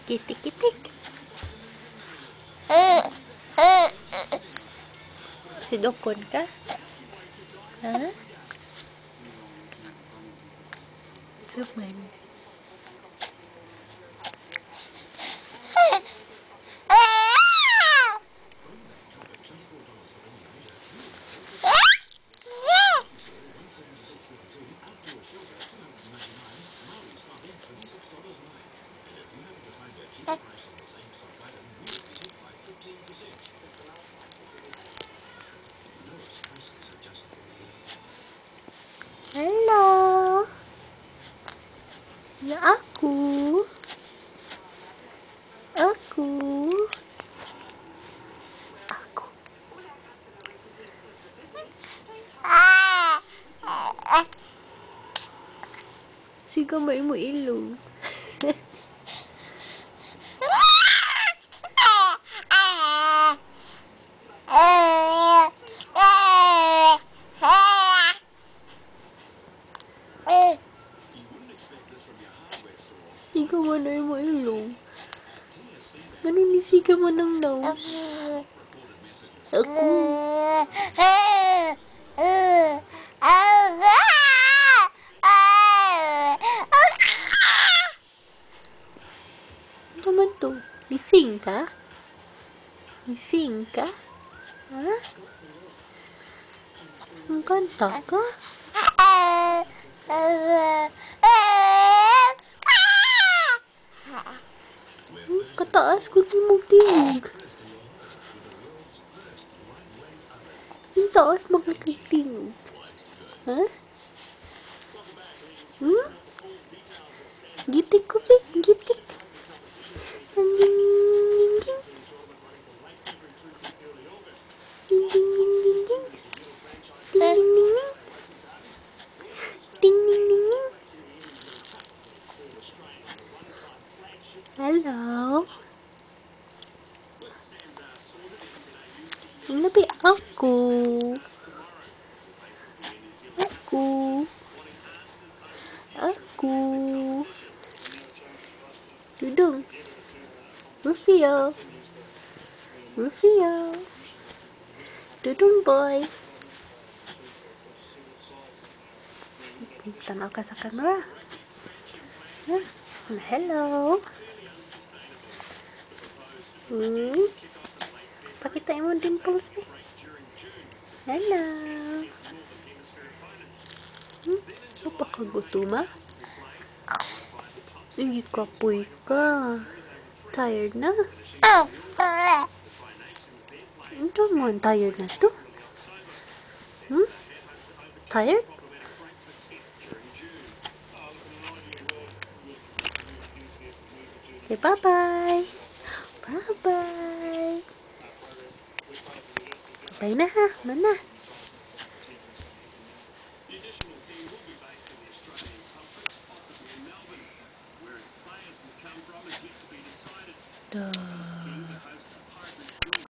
Gitik-gitik. Sidokon ka? Ha? Suman. Hello. Ya aku. Aku. Aku. Siga mo imo ilong. Siga mo na imo ilong. Ganun ni siga mo ng nose. Ako. Ano naman to? Gising ka? Gising ka? Ha? Ang kanta ka? Kataas ko ni mong tingog. Yung taas magkakatingog. Ha? Hmm? Gitik ko, be. Gitik. Ding, ding, ding, ding. Ding, ding, ding, ding, ding. Ding, ding, ding, ding. Ding, ding, ding, ding. Hello. Ang labi ako. Ako. Ako. Dudong. Rufio. Rufio. Dudong boy. Tanaw ka sa camera. Huh? Hello. Hmm? Pakita mo dimples, be. Hello. Hmm? Napakagutuma? Ay, kapoy ka. Tired na? Ito mo, tired na to? Hmm? Tired? Okay, bye-bye. Bye-bye. Bye na ha, mana. Da.